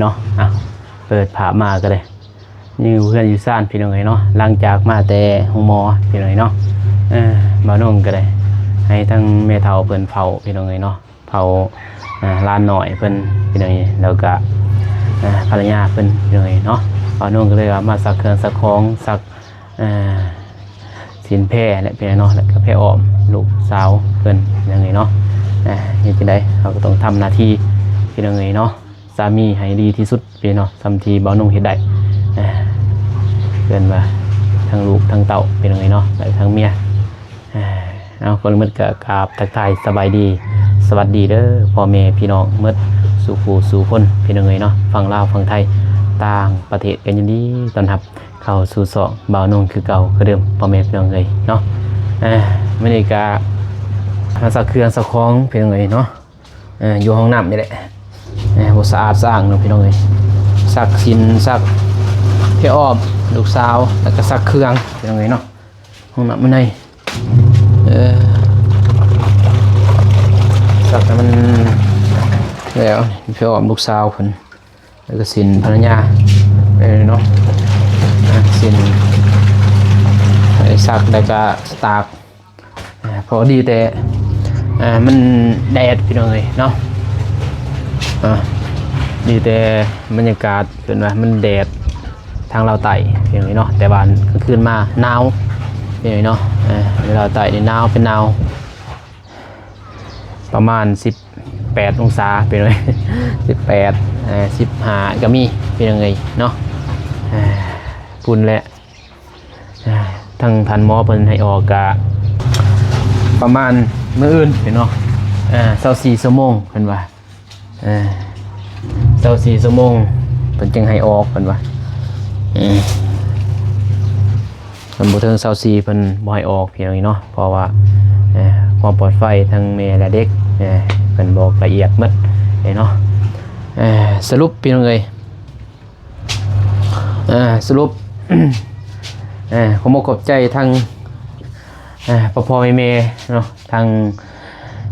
ເນາະ. ອ່ະ ເປີດພາບມາກໍໄດ້ ຢູ່ເຮືອນຢູ່ຊານ ພີ່ນ້ອງເອີຍເນາະ. ຫຼັງຈາກມາແຕ່ໂຮງໝໍ ພີ່ນ້ອງເອີຍເນາະ, ເອີ ບ່າວນົງກໍໄດ້ໃຫ້ທາງແມ່ເຖົ້າເພິ່ນເຝົ້າ ພີ່ນ້ອງເອີຍເນາະ, ເຝົ້າ ອ່າ ຫຼານນ້ອຍເພິ່ນ ພີ່ນ້ອງເອີຍ, ແລ້ວກໍ ອ່າ ພັນລະຍາເພິ່ນ ພີ່ນ້ອງເອີຍເນາະ. ບ່າວນົງກໍເລີຍວ່າມາຊັກເຄື່ອງຊັກຂອງ ຊັກ ອ່າ ສິນແພ ແລະ ພີ່ນ້ອງເນາະ, ແລ້ວກໍແພອ້ອມ ລູກສາວເພິ່ນ ພີ່ນ້ອງເອີຍເນາະ. ອ່າ ເຮັດຈັ່ງໃດ ເຮົາກໍຕ້ອງທຳໜ້າທີ່ ພີ່ນ້ອງເອີຍເນາະ, ສາມີໃຫ້ດີທີ່ສຸດ ພີ່ນ້ອງເນາະ, ສ່ຳທີ່ບ່າວນົງເຮັດໄດ້. ອ່າ ເອີ້ນວ່າທັງລູກທັງເຕົ້າ ພີ່ນ້ອງເອີຍເນາະ, ແລະ ທັງເມຍ. ອ່າ ເອົາ ກ່ອນອື່ນໝົດກໍກາບທັກທາຍສະບາຍດີ ສະຫວັດດີເດີ ພໍ່ແມ່ພີ່ນ້ອງໝົດສູ່ຜູ້ສູ່ຄົນ ພີ່ນ້ອງເອີຍເນາະ, ຝັ່ງລາວ ຝັ່ງໄທ ຕ່າງປະເທດ ກໍຍິນດີຕ້ອນຮັບເຂົ້າສູ່ຊ່ອງບ່າວນົງຄືເກົ່າຄືເດີມ ພໍ່ແມ່ພີ່ນ້ອງເອີຍເນາະ. ເອີ ມື້ນີ້ກໍມາຊັກເຄື່ອງຊັກຂອງ ພີ່ນ້ອງເອີຍເນາະ. ເອີ ຢູ່ຫ້ອງນ້ຳນີ້ແຫຼະ, ເອີ ບໍ່ສະອາດສະອ້າງເນາະ ພີ່ນ້ອງເອີຍ. ຊັກສິນ ຊັກແພອ້ອມລູກສາວ ແລ້ວກໍຊັກເຄື່ອງ ພີ່ນ້ອງເອີຍເນາະ. ຫ້ອງນ້ຳຢູ່ໃນ ເອີ ຊັກໃຫ້ມັນແລ້ວ ແພອ້ອມລູກສາວເພິ່ນ ແລ້ວກໍສິນພັນລະຍາ ເອີ ເນາະ. ອ່າ ສິນໃຫ້ຊັກ ແລ້ວກໍຕາກ ອ່າ ພໍດີແຕ່ ອ່າ ມັນແດດ ພີ່ນ້ອງເອີຍເນາະ. ອ່າ ດີແຕ່ບັນຍາກາດ ເອີ້ນວ່າມັນແດດທາງລາວໃຕ້ ພີ່ນ້ອງເອີຍເນາະ, ແຕ່ວ່າກາງຄືນມາໜາວ ພີ່ນ້ອງເອີຍເນາະ. ເອີ ລາວໃຕ້ນີ້ໜາວ ເປັນໜາວປະມານສິບແປດອົງສາ ພີ່ນ້ອງເອີຍ, ສິບແປດ ເອີ ສິບຫ້າກໍມີ ພີ່ນ້ອງເອີຍເນາະ. ເອີ ພຸ້ນແຫຼະ ອ່າ ທາງທ່ານໝໍເພິ່ນໃຫ້ອອກກະປະມານມື້ອື່ນເນາະ, ອ່າ ຊາວສີ່ຊົ່ວໂມງເພິ່ນວ່າ, ອ່າ ຊາວສີ່ຊົ່ວໂມງເພິ່ນຈຶ່ງໃຫ້ອອກເພິ່ນວ່າ. ເອີ ຄັນບໍ່ເຖິງຊາວສີ່ເພິ່ນບໍ່ໃຫ້ອອກ ພີ່ນ້ອງເອີຍເນາະ, ເພາະວ່າ ເອີ ຄວາມປອດໄຟທັງແມ່ ແລະ ເດັກ ເອີ ເພິ່ນບອກລະອຽດໝົດເນາະ. ເອີ ສະຫຼຸບ ພີ່ນ້ອງເອີຍ ອ່າ ສະຫຼຸບ ເອີ ຂໍຂອບອົກຂອບໃຈທັງ ເອີ ພໍ່ໆແມ່ໆເນາະ, ທັງ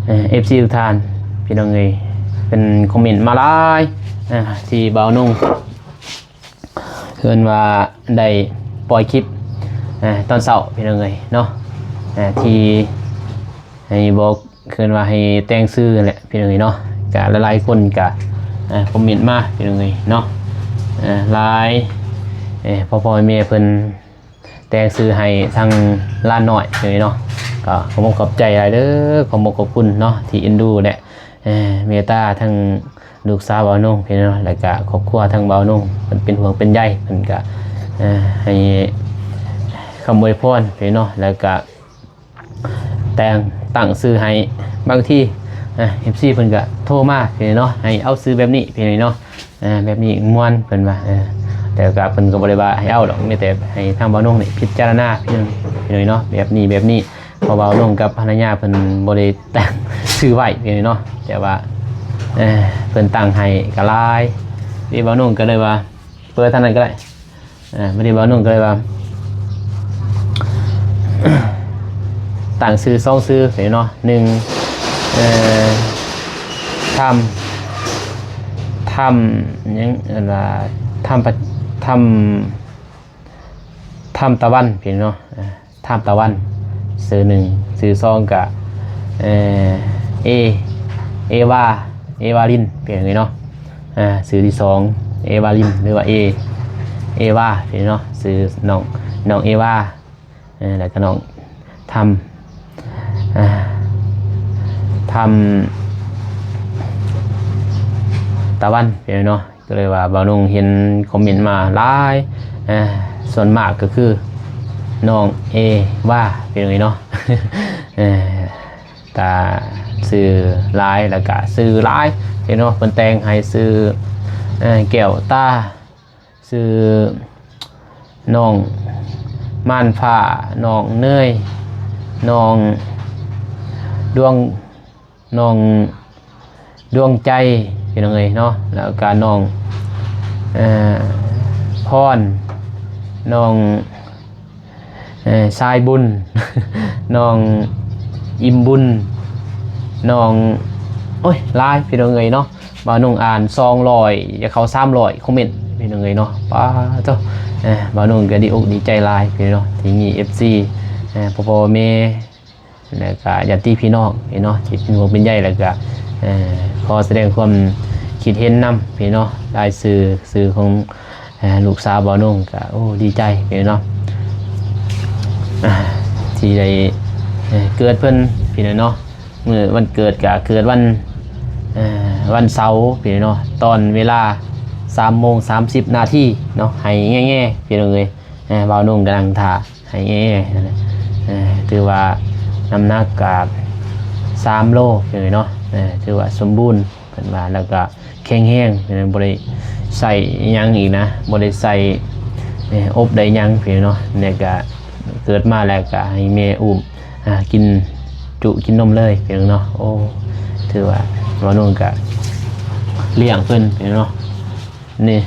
ເອີ ເອັຟຊີທຸກທ່ານ ພີ່ນ້ອງເອີຍ, ເພິ່ນຄອມເມັນມາຫຼາຍ ເອີ ທີ່ບ່າວນົງ ເອີ້ນວ່າໄດ້ປ່ອຍຄລິບ ເອີ ຕອນເຊົ້າ ພີ່ນ້ອງເອີຍເນາະ, ເອີ ທີ່ໃຫ້ບອກ ເອີ້ນວ່າໃຫ້ແຕ່ງຊື່ນັ້ນແຫຼະ ພີ່ນ້ອງເອີຍເນາະ. ກະຫຼາຍໆຄົນກະ ເອີ ຄອມເມັນມາ ພີ່ນ້ອງເອີຍເນາະ, ເອີ ຫຼາຍ ເອີ ພໍ່ໆແມ່ໆເພິ່ນແຕ່ງຊື່ໃຫ້ທາງຫຼານນ້ອຍ ພີ່ນ້ອງເອີຍເນາະ. ກໍຂໍຂອບໃຈຫຼາຍເດີ, ຂໍຂອບຄຸນເນາະ ທີ່ເອັນດູ ແລະ ເອີ ເມດຕາທັງລູກສາວບ່າວນົງ ພີ່ນ້ອງເນາະ, ແລ້ວກະຄອບຄົວທັງບ່າວນົງ ເພິ່ນເປັນຫ່ວງເປັນໃຍ, ເພິ່ນກະ ເອີ ໃຫ້ຄຳອວຍພອນ ພີ່ນ້ອງເນາະ, ແລ້ວກະ ແຕ່ງຕັ້ງຊື່ໃຫ້. ບາງທີ ເອີ ເອັຟຊີເພິ່ນກໍໂທມາ ພີ່ນ້ອງເນາະ, ໃຫ້ເອົາຊື່ແບບນີ້ ພີ່ນ້ອງເນາະ, ເອີ ແບບນີ້ມ່ວນ ເພິ່ນວ່າ. ເອີ ແຕ່ກໍເພິ່ນກໍບໍ່ໄດ້ວ່າໃຫ້ເອົາດອກ, ມີແຕ່ໃຫ້ທາງບ່າວນົງນີ້ພິຈາລະນາ ພີ່ນ້ອງ ພີ່ນ້ອງເນາະ, ແບບນີ້ ແບບນີ້. ເພາະບ່າວນົງກັບພັນລະຍາເພິ່ນບໍ່ໄດ້ຕັ້ງຊື່ໄວ້ ພີ່ນ້ອງເນາະ, ແຕ່ວ່າ ເອີ ເພິ່ນຕັ້ງໃຫ້ກໍຫຼາຍ. ນີ້ບ່າວນົງກໍເລີຍວ່າ ເປີດທາງນັ້ນກໍໄດ້. ອ່າ ບາດນີ້ບ່າວນົງກໍເລີຍວ່າ ຕັ້ງຊື່ສອງຊື່ເນາະ, ໜຶ່ງ ເອີ ຖ້ຳ ຖ້ຳຫຍັງ ເອີ້ນວ່າ ຖ້ຳ ຖ້ຳ ຖ້ຳຕາວັນ ພີ່ນ້ອງເນາະ, ຖ້ຳຕາວັນ ຊື່ໜຶ່ງ, ຊື່ສອງກະ ເອີ ເອ ເອວາ ເອວາລິນ ເປັນຈັ່ງໃດເນາະ. ອ່າ ຊື່ທີສອງ ເອວາລິນ ຫຼືວ່າເອ ເອວາ ເປັນເນາະ, ຊື່ນ້ອງ ນ້ອງເອວາ ເອີ ແລ້ວກະນ້ອງ ຖ້ຳ ອ່າ ຖ້ຳຕາວັນ ເປັນເນາະ. ກໍເລີຍວ່າບ່າວນົງເຫັນຄອມເມັນມາຫຼາຍ ເອີ ສ່ວນມາກກໍຄືນ້ອງເອວາ ເປັນຈັ່ງໃດເນາະ. ເອີ ກະຊື່ຫຼາຍ ແລ້ວກະຊື່ຫຼາຍເນາະ, ເພິ່ນແຕ່ງໃຫ້ຊື່ ເອີ ແກ້ວຕາ, ຊື່ນ້ອງມ່ານຟ້າ, ນ້ອງເນີຍ, ນ້ອງດວງ ນ້ອງດວງໃຈ ພີ່ນ້ອງເອີຍເນາະ, ແລ້ວກະນ້ອງ ເອີ ພອນ, ນ້ອງ ເອີ ຊາຍບຸນ, ນ້ອງອີ່ມບຸນ, ນ້ອງ ໂອ້ຍ ຫຼາຍ ພີ່ນ້ອງເອີຍເນາະ. ບ່າວນົງອ່ານສອງຮ້ອຍ ຢາກເຂົ້າສາມຮ້ອຍຄອມເມັນພີ່ນ້ອງເອີຍເນາະ. ປາໂທ້ ເອີ ບ່າວນົງກໍດີອົກດີໃຈຫຼາຍພີ່ນ້ອງເນາະ ທີ່ມີເອັຟຊີ ເອີ ພໍ່ໆແມ່ໆ ແລະກະຍາດຕິພີ່ນ້ອງພີ່ນ້ອງເນາະ ທີ່ເປັນຫ່ວງເປັນໃຍ ແລະກະ ເອີ ຂໍສະແດງຄວາມຄິດເຫັນນຳພີ່ນ້ອງເນາະ. ລາຍຊື່ ຊື່ຂອງ ເອີ ລູກສາວບ່າວນົງກໍ ໂອ້ ດີໃຈພີ່ນ້ອງເນາະ ອ່າ ທີ່ໄດ້ ເອີ ເກີດເພິ່ນພີ່ນ້ອງເນາະ. ມື້ວັນເກີດກໍເກີດວັນ ເອີ ວັນເສົາພີ່ນ້ອງເນາະ ຕອນເວລາສາມໂມງສາມສິບນາທີເນາະ. ໄຫ້ແງ່ໆ ພີ່ນ້ອງເອີຍ ເອີ ບ່າວນົງກຳລັງຖ້າ ໄຫ້ແງ່ໆ ນັ້ນແຫຼະ. ເອີ ຖືວ່ານ້ຳໜັກກໍສາມໂລພີ່ນ້ອງເອີຍເນາະ ເອີ ຖືວ່າສົມບູນ ເພິ່ນວ່າ ແລ້ວກໍແຂງແຮງ ເພິ່ນບໍ່ໄດ້ໃສ່ຫຍັງອີກນະ ບໍ່ໄດ້ໃສ່ ເອີ ອົບໄດ້ຫຍັງພີ່ນ້ອງເນາະ. ແລ້ວກໍເກີດມາແລ້ວກໍໃຫ້ແມ່ອຸ້ມ ອ່າ ກິນຈຸກິນນົມເລີຍພີ່ນ້ອງເນາະ. ໂອ້ ຖືວ່າບ່າວນົງກໍລ້ຽງເພິ່ນພີ່ນ້ອງເນາະ. ນີ້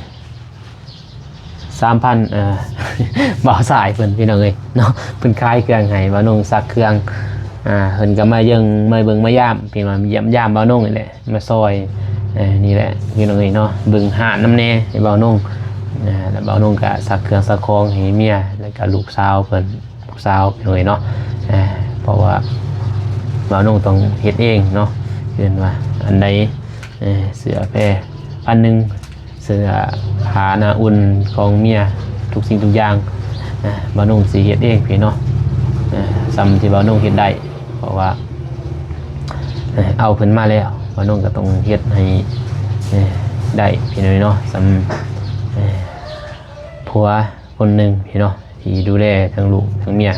ສາມພັນ ເອີ ບ່າວຊາຍເພິ່ນພີ່ນ້ອງເອີຍເນາະ ເພິ່ນຂາຍເຄື່ອງໃຫ້ບ່າວນົງ ຊັກເຄື່ອງ ອ່າ ເພິ່ນກໍມາເບິ່ງ ມາເບິ່ງມາຢາມ ເພິ່ນວ່າມາຢ້ຽມຢາມບ່າວນົງນີ້ແຫຼະ ມາຊ່ອຍ ເອີ ນີ້ແຫຼະພີ່ນ້ອງເອີຍເນາະ ເບິ່ງຮ້ານນຳແດ່ໃຫ້ບ່າວນົງ. ອ່າ ແລ້ວບ່າວນົງກໍຊັກເຄື່ອງຊັກຂອງໃຫ້ເມຍ ແລ້ວກໍລູກສາວເພິ່ນ ລູກສາວພີ່ນ້ອງເອີຍເນາະ. ເອີ ເພາະວ່າບ່າວນົງຕ້ອງເຮັດເອງເນາະ ເອີ້ນວ່າອັນໃດ ເອີ ເສື້ອແພພັນໜຶ່ງ ເສື້ອຜ້າໜ້າອຸ່ນຂອງເມຍ ທຸກສິ່ງທຸກຢ່າງ ເອີ ບ່າວນົງຊິເຮັດເອງພີ່ນ້ອງເນາະ ເອີ ສ່ຳທີ່ບ່າວນົງເຮັດໄດ້. ເພາະວ່າ ເອີ ເອົາເພິ່ນມາແລ້ວ ບ່າວນົງກໍຕ້ອງເຮັດໃຫ້ ເອີ ໄດ້ພີ່ນ້ອງເນາະ. ສ່ຳ ເອີ ຜົວຄົນໜຶ່ງພີ່ນ້ອງ ທີ່ດູແລທັງລູກທັງເມຍ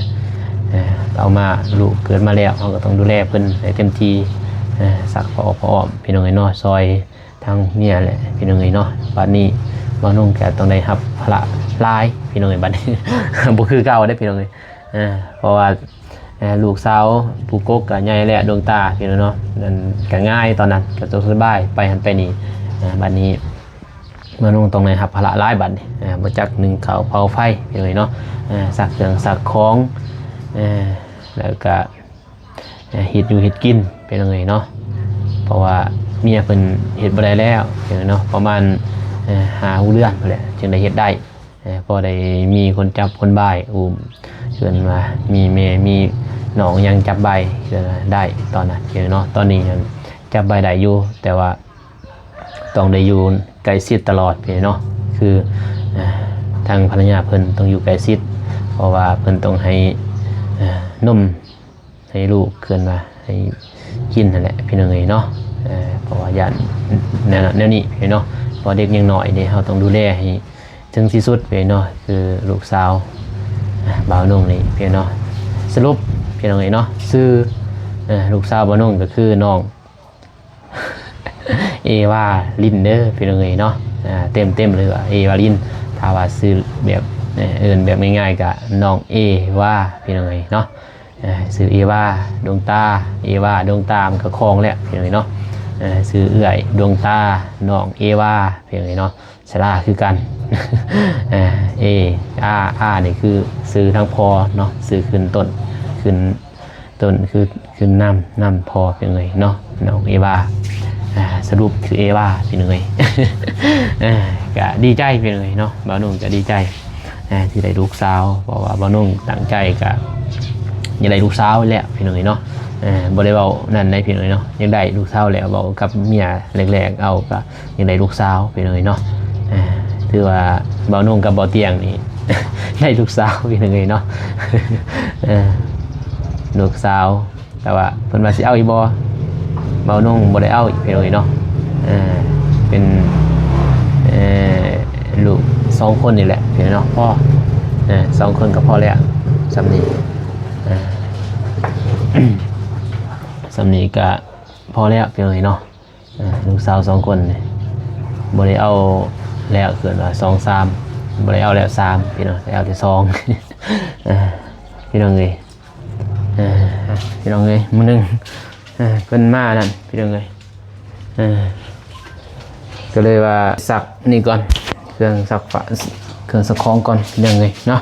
ເອີ ເອົາມາ ລູກເກີດມາແລ້ວ ເຮົາກໍຕ້ອງດູແລເພິ່ນໃຫ້ເຕັມທີ່ ເອີ ຊັກຜ້າອ້ອມຜ້າອ້ອມພີ່ນ້ອງເອີຍເນາະ ຊ່ອຍ ທັງເມຍແຫຼະພີ່ນ້ອງເອີຍເນາະ. ບາດນີ້ບ່າວນົງກໍຕ້ອງໄດ້ຮັບພາລະຫຼາຍພີ່ນ້ອງເອີຍ ບາດນີ້ ບໍ່ຄືເກົ່າເດ້ພີ່ນ້ອງເອີຍ ເພາະວ່າ ເອີ ລູກສາວຜູ້ກົກກໍໃຫຍ່ແລ້ວ ດວງຕາພີ່ນ້ອງເນາະ ນັ້ນກໍງ່າຍ ຕອນນັ້ນກໍສະບາຍ ໄປຫັ້ນໄປນີ້. ບາດນີ້ບ່າວນົງຕ້ອງໄດ້ຮັບພາລະຫຼາຍບາດນີ້ ບໍ່ຈັກໜຶ້ງເຂົ້າເຜົາໄຟພີ່ນ້ອງເອີຍເນາະ ຊັກເຄື່ອງຊັກຂອງ ແລ້ວກໍ ເຮັດຢູ່ເຮັດກິນພີ່ນ້ອງເອີຍເນາະ ເພາະວ່າເມຍເພິ່ນເຮັດບໍ່ໄດ້ແລ້ວເນາະ ປະມານ ເອີ ຫ້າຫົກເດືອນພຸ້ນແຫຼະ ຈຶ່ງໄດ້ເຮັດໄດ້ ເອີ ພໍໄດ້ມີຄົນຈັບຄົນບາຍອຸ້ມ ເອີ້ນວ່າມີແມ່ມີນ້ອງຫຍັງຈັບບາຍ ເອີ້ນວ່າໄດ້ຕອນນັ້ນເນາະ. ຕອນນີ້ຫັ້ນຈັບບາຍໄດ້ຢູ່ ແຕ່ວ່າຕ້ອງໄດ້ຢູ່ໃກ້ຊິດຕະຫຼອດເນາະ ຄື ເອີ ທາງພັນລະຍາເພິ່ນຕ້ອງຢູ່ໃກ້ຊິດ ເພາະວ່າເພິ່ນຕ້ອງໃຫ້ ເອີ ນົມ ໃຫ້ລູກ ເອີ້ນວ່າໃຫ້ກິນຫັ້ນແຫຼະພີ່ນ້ອງເອີຍເນາະ ເພາະວ່າຢ້ານແນວນັ້ນແນວນີ້ເນາະ ເພາະເດັກຍັງນ້ອຍເດ້ ເຮົາຕ້ອງດູແລໃຫ້ເຖິງທີ່ສຸດເນາະ ຄືລູກສາວບ່າວນົງນີ້ເນາະ. ສະຫຼຸບພີ່ນ້ອງເອີຍເນາະ ຊື່ ເອີ ລູກສາວບ່າວນົງກໍຄືນ້ອງ ເອວາລິນເດີພີ່ນ້ອງເອີຍເນາະ ເຕັມໆເລີຍວ່າເອວາລິນ ຖ້າວ່າຊື່ແບບ ເອີ້ນແບບງ່າຍໆ ກໍນ້ອງເອວາພີ່ນ້ອງເອີຍເນາະ. ເອີ ຊື່ເອວາ ດວງຕາ ເອວາ ດວງຕາ ມັນກໍຄ່ອງແລ້ວພີ່ນ້ອງເອີຍເນາະ. ເອີ ຊື່ເອື້ອຍ ດວງຕາ ນ້ອງເອວາ ພີ່ນ້ອງເອີຍເນາະ. ສະຫຼາຄືກັນ ເອີ ເອ ອາ ອາ ນີ້ຄືຊື່ທາງພໍ່ເນາະ ຊື່ຂຶ້ນຕົ້ນ ຂຶ້ນຕົ້ນ ຄືຂຶ້ນນຳ ນຳພໍ່ ພີ່ນ້ອງເອີຍເນາະ ນ້ອງເອວາ. ອາ ສະຫຼຸບຄືເອວາ ພີ່ນ້ອງເອີຍ ເອີ ກະດີໃຈພີ່ນ້ອງເອີຍເນາະ ບ່າວນົງກະດີໃຈ ເອີ ທີ່ໄດ້ລູກສາວ ເພາະວ່າບ່າວນົງຕັ້ງໃຈກະຢາກໄດ້ລູກສາວແລ້ວພີ່ນ້ອງເອີຍເນາະ. ເອີ ບໍ່ໄດ້ເວົ້ານັ້ນໃດພີ່ນ້ອງເອີຍເນາະ ຢາກໄດ້ລູກສາວແລ້ວ ເວົ້າກັບເມຍແລກໆ ເອົາກະຢາກໄດ້ລູກສາວພີ່ນ້ອງເອີຍເນາະ. ເອີ ຖືວ່າບ່າວນົງກັບບ່າວຕຽງນີ້ ໄດ້ລູກສາວພີ່ນ້ອງເອີຍເນາະ ເອີ ລູກສາວ. ແຕ່ວ່າເພິ່ນວ່າຊິເອົາອີກບໍ່ ບ່າວນົງບໍ່ໄດ້ເອົາອີກພີ່ນ້ອງເອີຍເນາະ. ເອີ ເປັນ ເອີ ລູກສອງຄົນນີ້ແຫຼະພີ່ນ້ອງເນາະ ພໍ ເອີ ສອງຄົນກໍພໍແລ້ວ ສ່ຳນີ້ ເອີ ສ່ຳນີ້ກໍພໍແລ້ວພີ່ນ້ອງເອີຍເນາະ. ເອີ ລູກສາວສອງຄົນນີ້ ບໍ່ໄດ້ເອົາແລ້ວ ເອີ້ນວ່າສອງສາມ ບໍ່ໄດ້ເອົາແລ້ວສາມພີ່ນ້ອງ ໄດ້ເອົາແຕ່ສອງ ເອີ ພີ່ນ້ອງເອີຍ. ເອີ ພີ່ນ້ອງເອີຍ ມື້ໜຶ່ງ ເອີ ເພິ່ນມານັ້ນພີ່ນ້ອງເອີຍ ເອີ ກໍເລີຍວ່າຊັກນີ້ກ່ອນ ເຄື່ອງຊັກຜ້າ ເຄື່ອງຊັກຂອງກ່ອນພີ່ນ້ອງເອີຍເນາະ.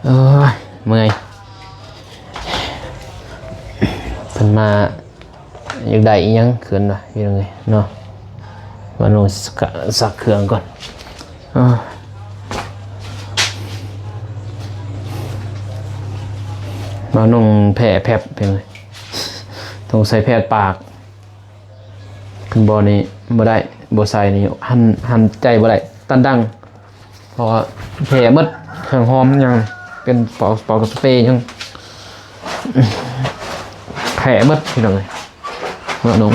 ໂອ້ຍ ເມື່ອຍ ເພິ່ນມາ ຢາກໄດ້ອີ່ຫຍັງເພິ່ນວ່າ ພີ່ນ້ອງເອີຍເນາະ. ບ່າວນົງຊັກເຄື່ອງກ່ອນ. ອາ ບ່າວນົງແພ້ແຟັບ ພີ່ນ້ອງເອີຍ, ຕ້ອງໃສ່ແພັດປາກ. ຄັນບໍ່ນີ້ບໍ່ໄດ້, ບໍ່ໃສ່ນີ້ຫັນ ຫັນໃຈບໍ່ໄດ້, ຕັນດັງ. ເພາະວ່າແພ້ໝົດ, ເຄື່ອງຫອມຫຍັງ ເປັນເປົາ ເປົາສະເປຫຍັງ ແພ້ໝົດ ພີ່ນ້ອງເອີຍ. ເນາະ ນ້ອງ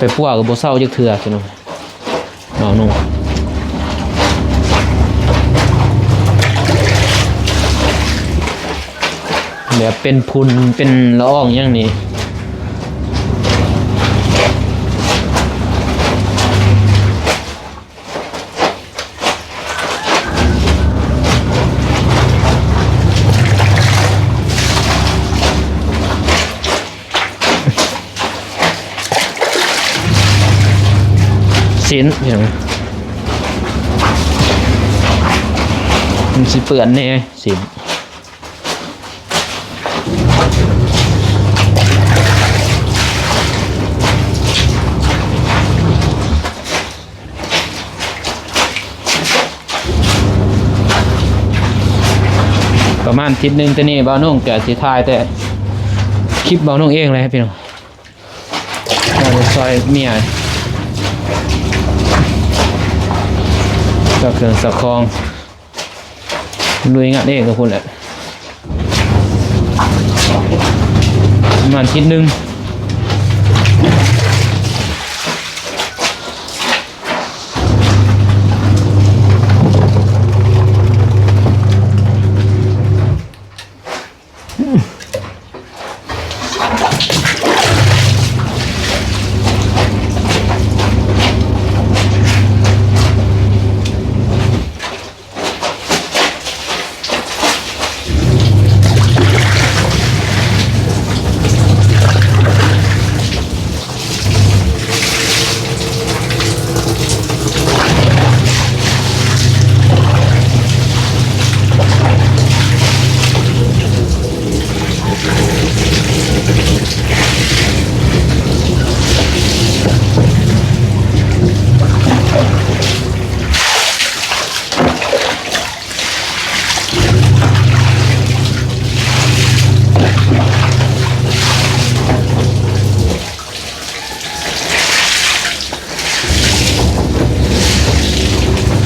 ໄປປົວກໍບໍ່ເຊົາຈັກເທື່ອ ພີ່ນ້ອງ. ເອົາໜູ ແບບເປັນຝຸ່ນເປັນລະອອງຫຍັງນີ້. ຊີ້ນ ພີ່ນ້ອງ ມັນຊິເປື້ອນແດ່ຊີ້ນ. ປະມານທິດໜຶ່ງ ແຕ່ນີ້ບ່າວນົງກະຊິຖ່າຍແຕ່ຄລິບບ່າວນົງເອງແຫຼະ ພີ່ນ້ອງ. ມາຊ່ອຍເມຍ ເຈົ້າເຄື່ອງເຈົ້າຂອງ ລຸຍງານເອງກັບພຸ້ນແຫຼະ ປະມານທິດໜຶ່ງ.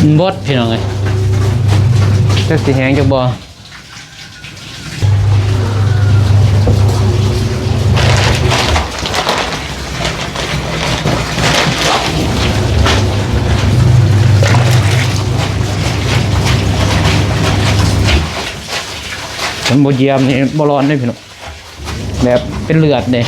ມັນບົດ ພີ່ນ້ອງເອີຍ ຈັກຊິແຮງຈັກບໍ່. ຄັນບໍ່ຢຽມນີ້ບໍ່ລອດເດ້ພີ່ນ້ອງ ແບບເປັນເລືອດເດ້.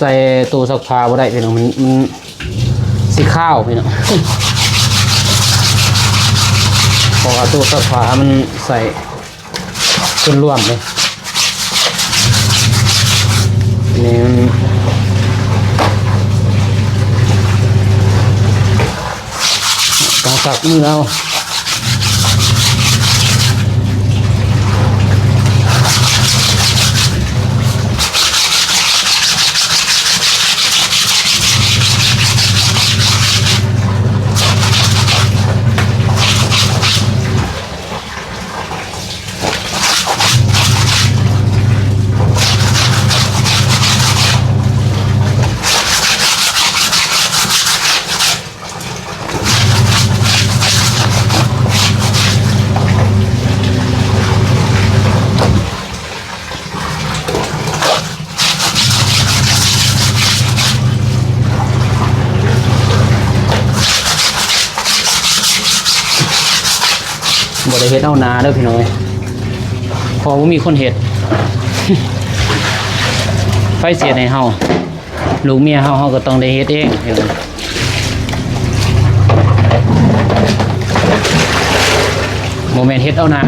ໃສ່ຕູ້ຊັກຜ້າບໍ່ໄດ້ພີ່ນ້ອງ ມັນ ມັນຊິຄາວພີ່ນ້ອງ ເພາະວ່າຕູ້ຊັກຜ້າມັນໃສ່ ສ່ວນລວມເດ້ ນີ້ມັນ ຕ້ອງຊັກມືເອົາ. ບໍ່ໄດ້ເຮັດເອົາໜ້າເດີພີ່ນ້ອງເອີຍ ເພາະບໍ່ມີຄົນເຮັດ ໃຜຊິເຮັດໃຫ້ເຮົາ ລູກເມຍເຮົາ ເຮົາກໍຕ້ອງໄດ້ເຮັດເອງ ບໍ່ແມ່ນເຮັດເອົາໜ້າ.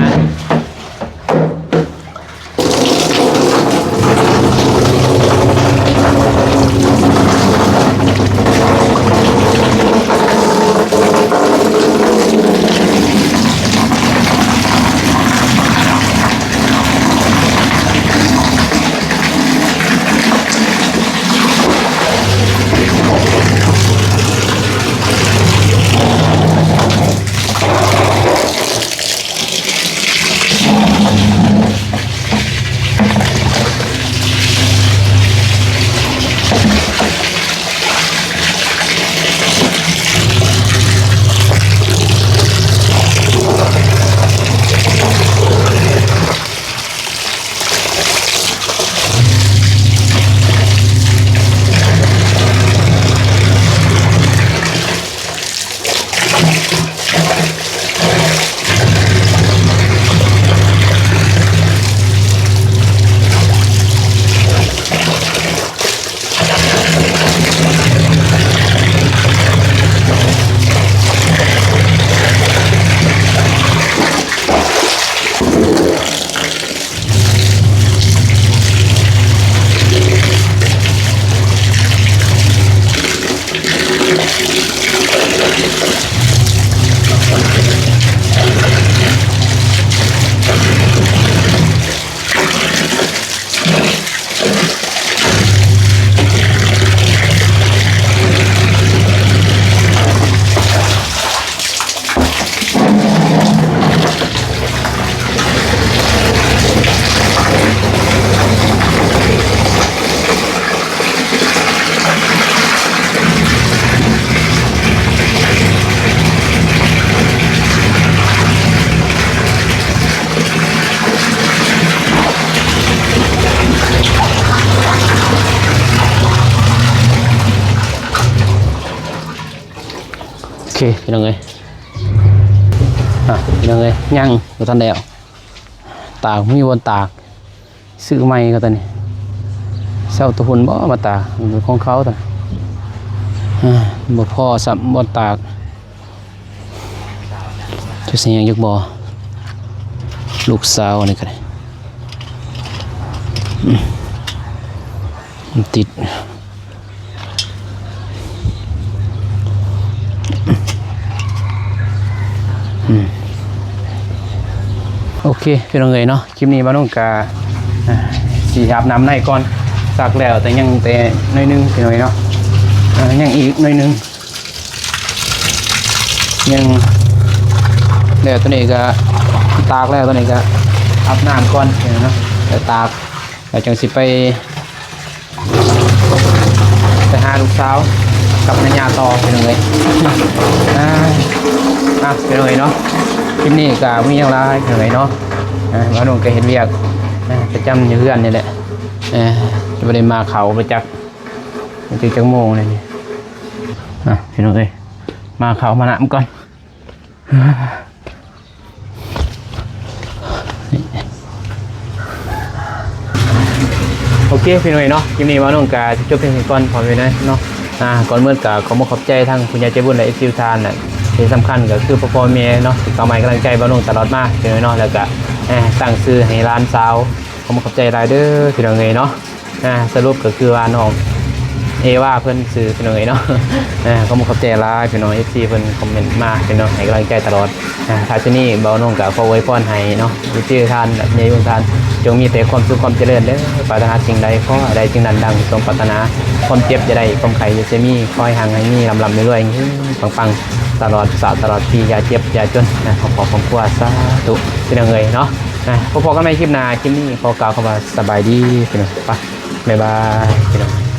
ໂອເຄ ພີ່ນ້ອງເອີຍ ອ່ະ ພີ່ນ້ອງເອີຍ ຍັງບໍ່ທັນແລ້ວ ຕາກ ມີບ່ອນຕາກ ຊື້ໃໝ່ກໍຕົວນີ້ ເຊົ່າຕົວພຸ້ນບໍ່ມາຕາກ ຂອງເຂົາຕົວນີ້ ອ່າ ບໍ່ພໍຊ້ຳບ່ອນຕາກ ຈະຊິຍັງຢາກບໍ່ ລູກສາວອັນນີ້ກໍໄດ້ ອືມ ມັນຕິດ. ອືມ ໂອເຄ ພີ່ນ້ອງເອີຍເນາະ ຄລິບນີ້ບ່າວນົງກະ ອ່າ ຊິອາບນ້ຳໃນກ່ອນ ຊັກແລ້ວ ແຕ່ຍັງແຕ່ໜ້ອຍໜຶ່ງ ພີ່ນ້ອງເອີຍເນາະ ອ່າ ຍັງອີກໜ້ອຍໜຶ່ງ ຍັງ ແລ້ວຕົວນີ້ກະຕາກແລ້ວ ຕົວນີ້ກະອາບນ້ຳກ່ອນ ເນາະ ແລ້ວຕາກ ແລ້ວຈັ່ງຊິໄປ ໄປຫາລູກສາວກັບແມ່ຍ່າຕໍ່ ພີ່ນ້ອງເອີຍ ອ່າ ອ່ະ ພີ່ນ້ອງເອີຍເນາະ ຄລິບນີ້ກໍບໍ່ມີຫຍັງຫຼາຍ ພີ່ນ້ອງເອີຍເນາະ ອ່າ ບ່າວນົງກໍເຮັດວຽກ ອ່າ ປະຈຳຢູ່ເຮືອນນີ້ແຫຼະ ເອີ ຈະບໍ່ໄດ້ມາເຂົ້າ ບໍ່ຈັກ ບໍ່ຈັກຈັກໂມງແລ້ວນີ້ ອ່ະ ພີ່ນ້ອງເອີຍ ມາເຂົ້າມານ້ຳກ່ອນ. ໂອເຄ ພີ່ນ້ອງເອີຍເນາະ ຄລິບນີ້ບ່າວນົງກະຊິຈົບພຽງເທົ່ານີ້ກ່ອນ ພໍ່ແມ່ເນາະ ອ່າ ກ່ອນໝົດກະຂໍຂອບໃຈທາງຜູ້ໃຫຍ່ໃຈບຸນ ແລະ ເອັຟຊີ ທຸກທ່ານນະ ທີ່ສຳຄັນກໍຄືພໍ່ໆແມ່ເນາະ ທີ່ເຂົ້າມາໃຫ້ກຳລັງໃຈບ່າວນົງຕະຫຼອດມາ ພີ່ນ້ອງເນາະ ແລ້ວກໍ ເອີ ຕັ້ງຊື່ໃຫ້ຫຼານສາວ. ຂໍຂອບໃຈຫຼາຍເດີ ພີ່ນ້ອງເອີຍເນາະ. ອ່າ ສະຫຼຸບກໍຄືວ່ານ້ອງເອວາເພິ່ນຊື່ ພີ່ນ້ອງເອີຍເນາະ. ອ່າ ຂໍຂອບໃຈຫຼາຍ ພີ່ນ້ອງເອັຟຊີເພິ່ນຄອມເມັນມາ ພີ່ນ້ອງໃຫ້ກຳລັງໃຈຕະຫຼອດ. ອ່າ ທ້າຍສຸດນີ້ບ່າວນົງກໍຂໍອວຍພອນໃຫ້ເນາະ ຢູ່ທີ່ທ່ານ ແບບໃຫຍ່ວງທ່ານ ຈົ່ງມີແຕ່ຄວາມສຸກຄວາມຈະເລີນເດີ. ປາດຖະໜາສິ່ງໃດຂໍໃຫ້ໄດ້ສິ່ງນັ້ນດັ່ງສົມປາດຖະໜາ. ຄວາມເຈັບຢ່າໄດ້ ຄວາມໄຂ້ຢ່າຊະມີ ຂໍໃຫ້ຮັ່ງໃຫ້ມີ ລ່ຳໆລວຍໆ ເຮງໆປັງໆ ຕະຫຼອດຊາດຕະຫຼອດປີ ຢ່າເຈັບຢ່າຈົນ ໃນຄອບຄົວ ສາທຸ ພີ່ນ້ອງເອີຍເນາະ. ອ່າ ພໍ້ກັນໃໝ່ຄລິບໜ້າ ຄລິບນີ້ຂໍກ່າວຄຳວ່າສະບາຍດີ ພີ່ນ້ອງ. ໄປ ບາຍບາຍ ພີ່ນ້ອງ.